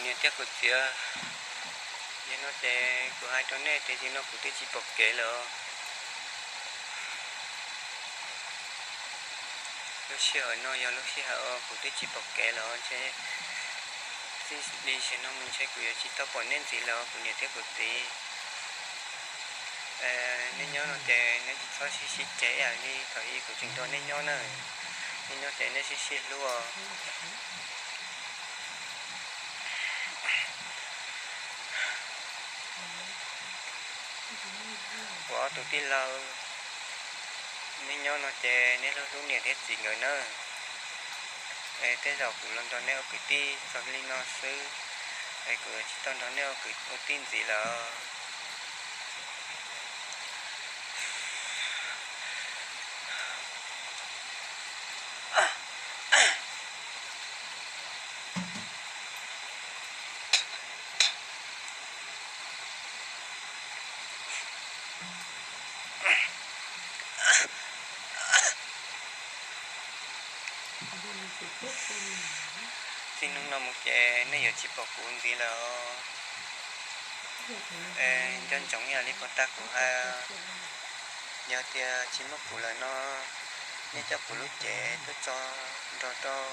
Niam thiab kuv txiv, yog no ces kuv hais rau nej tias yog no kuv twb tsis pom kev lawm. Lub sij hawm no yog lub sij hawm kuv twb tsis pom kev lawm ntshe, txij li sij hawm no mus ntshe kuv yuav tsis tau pom nej ntxiv lawm kuv niam thiab kuv txiv. Nej nyob no ces nej tsis txhob sib sib ceg ib yam li thaum ub kuv tseem nrog nej nyob na. Nej nyob ces nej sib sib hlub os. Kuv ob tug tij laug, nej nyob no ces nej hlub hlub niam thiab txiv nkawd nawb. Es tej zaum kuv los nrog nej ua kwv tij txog li no xwb, es kuv tsis tau nrog nej ua kwv ua tij ntxiv lawm. Txij hnub no mus ces nej yuav tsis pom kuv ntxiv lawm. Nco ntsoov ib yam li puag ta kuv hais, yog tias tsis muaj kuv lawm no, nej coj kuv lub cev tuaj tso nrog rau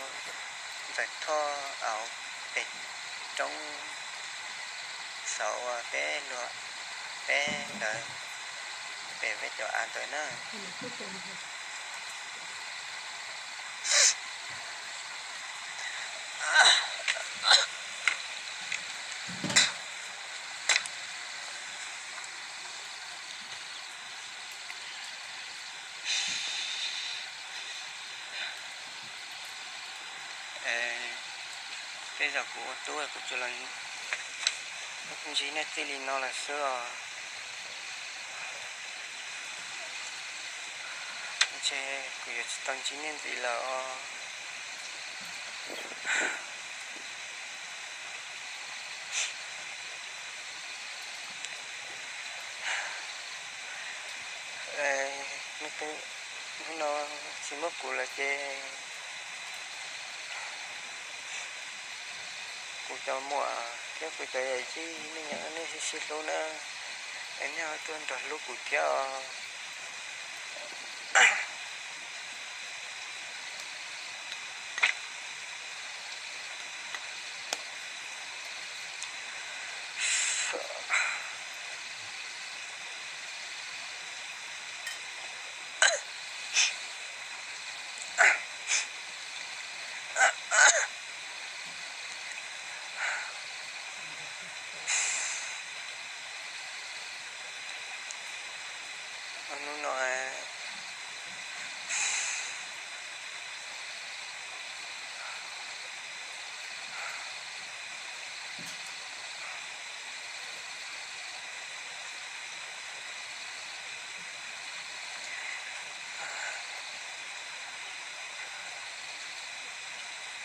Ntxawm Thoj Auv pem roob saud uas peb luag peb ntawd, pem peb cov av ntawd na. Tej zaum kuv ua tub kuv tsuas los ntsib nej txij li no lawm xwb os. Ntshe kuv yuav tsis tau ntsib nej ntxiv lawm os. Hnub no tsis muaj kuv lawm ces kuv cov muam thiab kuv cov yawm yij nej nyob nej sib sib hlub na, es nej ho tuaj nrog hlub kuv thiab os. Hnub no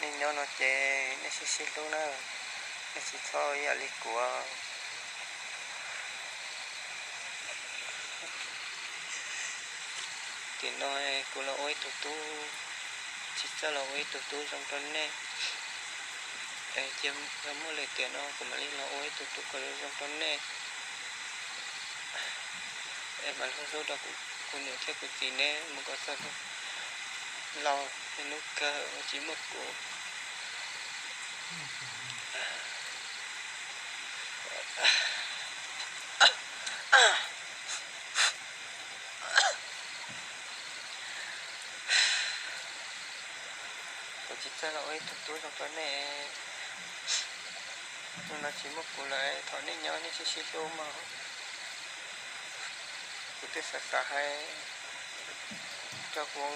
nej nyob no ces nej sib sib hlub na, nej tsis txhob ib yam li kuv. Tiam no kuv los ua ib tug tub, tsis txawj los ua ib tug tub zoo rau nej. Es cia yog muaj lwm tiam no kuv mam li los ua ib tug tub kom zoo rau nej, es mam hlub hlub rau kuv niam thiab kuv txiv neb mus kom txog laus, hnub kawg uas tsis muaj kuv. Kuv tsis txawj los ua ib tug tub zoo rau nej. Hnub no tsis muaj kuv lawm, thov nej nyob nej sib sib hlub mog. Kuv twb xav xav hais rau kuv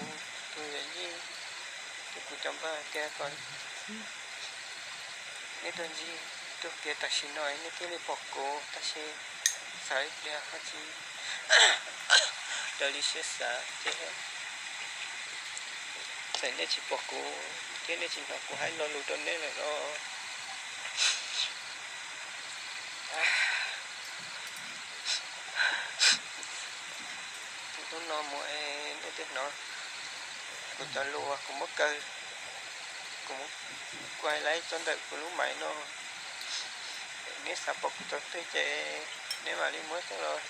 tus yawm yij thiab kuv cov npawg hais tias kom nej tuaj ncig, tuaj tias tam sim no nej thiaj li pom kuv, tab sis xav ib pliag ho tsis raws li siab xav ces txawm nej tsis pom kuv thiab nej tsis hnov kuv hais lo lus rau nej lawm los, hnub no mus es nej twb hnov kuv cov lus uas kuv muab kaw, kuv muab kuaib lawm tso ntawm kuv lub maiv no. Nej xav pom kuv txog twg ces nej mam li muab coj los,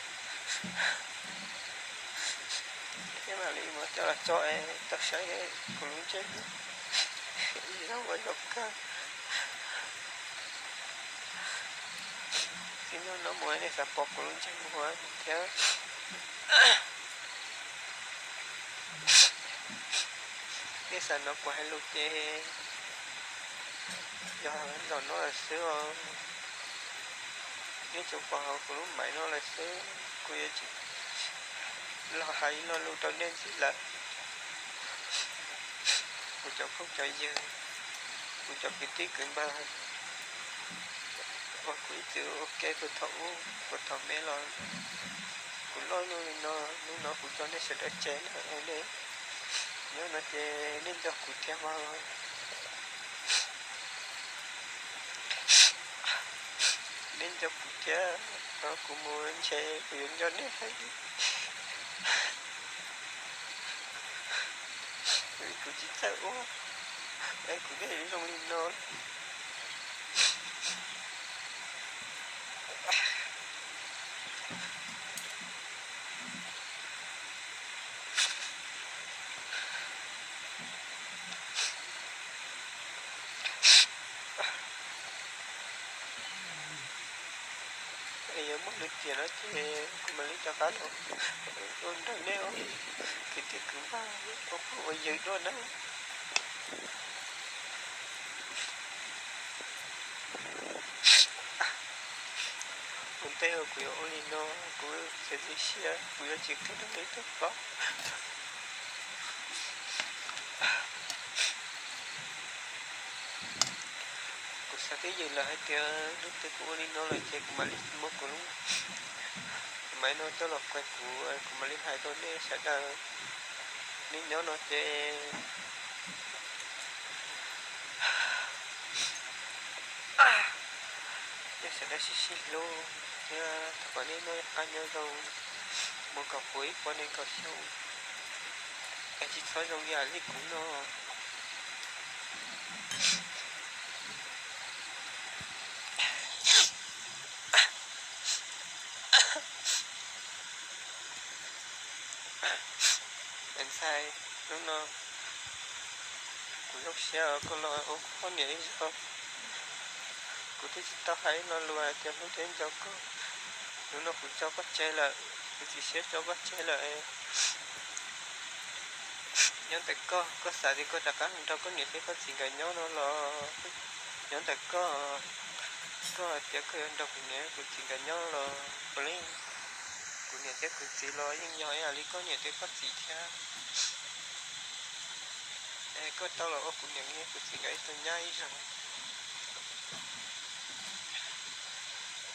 nej mam li muab coj los tso es tau saib kuv lub ntsej muag zoo ua zoo kawg. Txij no mus nej xav pom kuv lub ntsej muag thiab nej xav hnov kuv hais lus ces yog zaum no lawm xwb os. Nej tsuas pom hauv kuv lub maiv no lawm xwb, kuv yuav tsis los hais ib lo lus rau nej ntxiv lawm. Kuv cov phooj cov ywg, kuv cov kwv tij kwv npawg uas kuv ib txwm ua ke puag thaum ub puag thaum me los, kuv loj luaj li no, hnub no kuv tso nej sawv daws tseg lawm es nej nyob no ces nej nco kuv thiab mas. Nej nco kuv thiab, kuv mus ntshe kuv yuav nco nej thiab. Kuv tsis txawj ua, es kuv thiaj zoo li no. Es yuav muaj lwm tiam no ces kuv mam li rov qab los ua nrog nej ua kwv tij kwv npawg ua phooj ua ywg dua na. Ua ntej kuv yuav ua li no, kuv txiav txim siab kuv yuav tsis qhia rau nej tau paub. Kuv xav twj ywm lawm hais tias hnub twg kuv ua li no lawm ces kuv mam li muab kuv lub maiv no coj los kuav kuv, kuv mam li hais rau nej sawv daws. Nej nyob no ces nej sawv daws sib sib hlub thiab thov kom nej noj qab nyob zoo, mus kom puv ib puas nees nkaum xyoo, es tsis txhob zoo ib yam li kuv no. Ntxhais, hnub no kuv zoo siab koj los ua kuv poj niam ib zaug. Kuv twb tsis tau hais ib lo lus hais tias hlub thiab nco koj. Hnub no kuv tso koj tseg lawm, kuv txiav siab tso koj tseg lawm. Nyob ntawm koj, koj xav tias koj rov qab nrog koj niam thiab koj txiv nkawd nyob no los nyob ntawm koj. Koj hais tias koj yuav nrog kuv niam kuv txiv nkawd nyob los puav leej kuv niam thiab kuv txiv los yeej yog ib yam li koj niam thiab koj txiv thiab. Es koj tau los ua kuv niam thiab kuv txiv nkawd ib tug nyab ib zaug.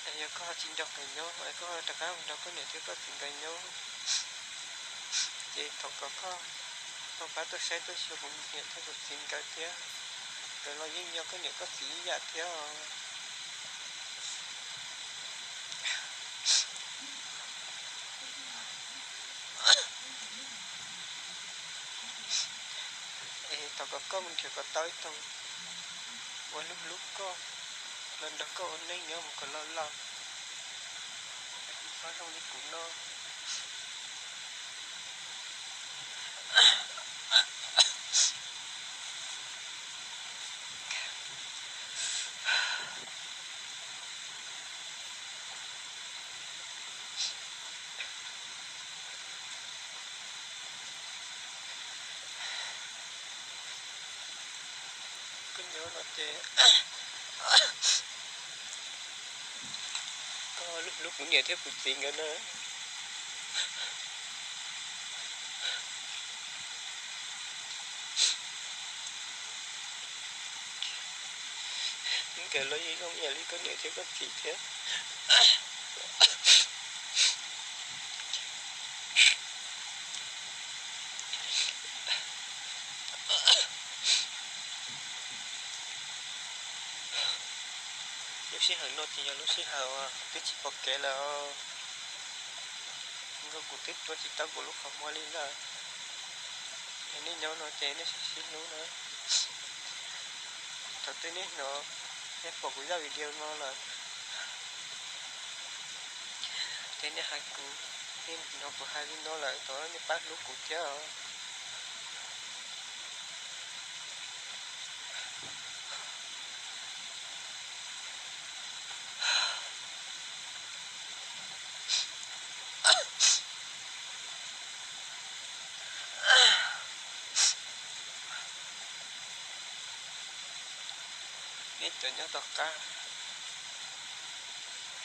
Es yog koj tsis nrog nkawd nyob es koj rov qab mus nrog koj niam thiab koj txiv nkawd nyob, ces thov kom koj ho pab tuaj saib tuaj xyuas kuv niam thiab kuv txiv nkawd thiab. Nkawd los yeej yog koj niam koj txiv ib yam thiab os. Es thov kom koj mus nrhiav kom tau ib tug uas hlub hlub koj, los nrog koj ua neej nyob mus kom laus laus, es tsis txhob zoo li kuv no. Koj nyob no ces koj hlub hlub kuv niam thiab kuv txiv nkawd na. Nkawd los yeej zoo ib yam li koj niam thiab koj txiv thiab. Lub sij hawm no ces yog lub sij hawm uas twb tsis pom kev lawm os. Nkauj, kuv twb rua tsis tau kuv lub qhov muag li lawm. Yog nej nyob no ces nej sib sib hlub na. Thaum twg nej hnov, nej pom kuv zaj video no lawm, Ces nej hais kuv, nej hnov kuv hais li no lawm thov nej pab hlub kuv thiab os. Nej cov nyob tom qab,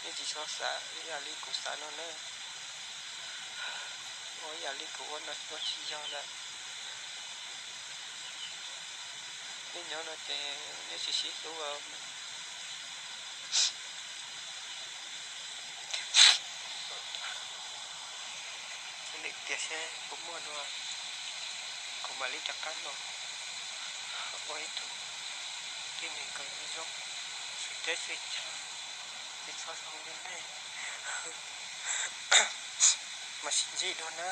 nej tsis txhob xav ib yam li kuv xav no na. Ua ib yam li kuv ua no ua tsis yog lawm. Nej nyob no ces nej tsis sib hlub. Ua li tias seb puas muaj dua, kuv mam li rov qab los ua ib tug tib neeg kom zoo, xwm teb xwm chaw, tsis txhob zoo li nej, mas sib ntsib dua na.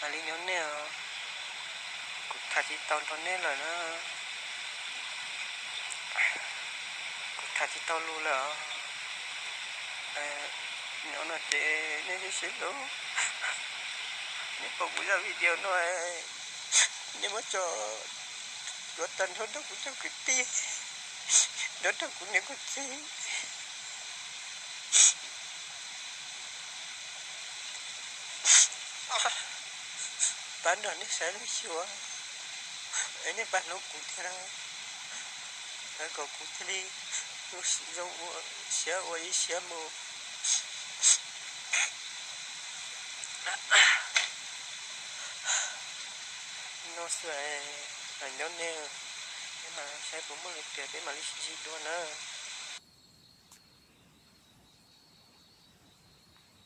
Mam li nyob nej os, kuv tham tsis tau nrog nej lawm na. Kuv tham tsis tau lus lawm os. Nyob no ces nej sib sib hlub, nej pom kuv zaj video no, nej muab tso tuav tag nrho rau kuv cov kwv tij, nrog rau kuv niam kuv txiv. Pab nrog nej saib lub xyuas, es nej pab hlub kuv thiab, kom kuv thiaj li zoo ua siab ua ib siab mus. No xwb, nyob nej, peb mam saib puas muaj li tias peb mam li sib ntsib dua na.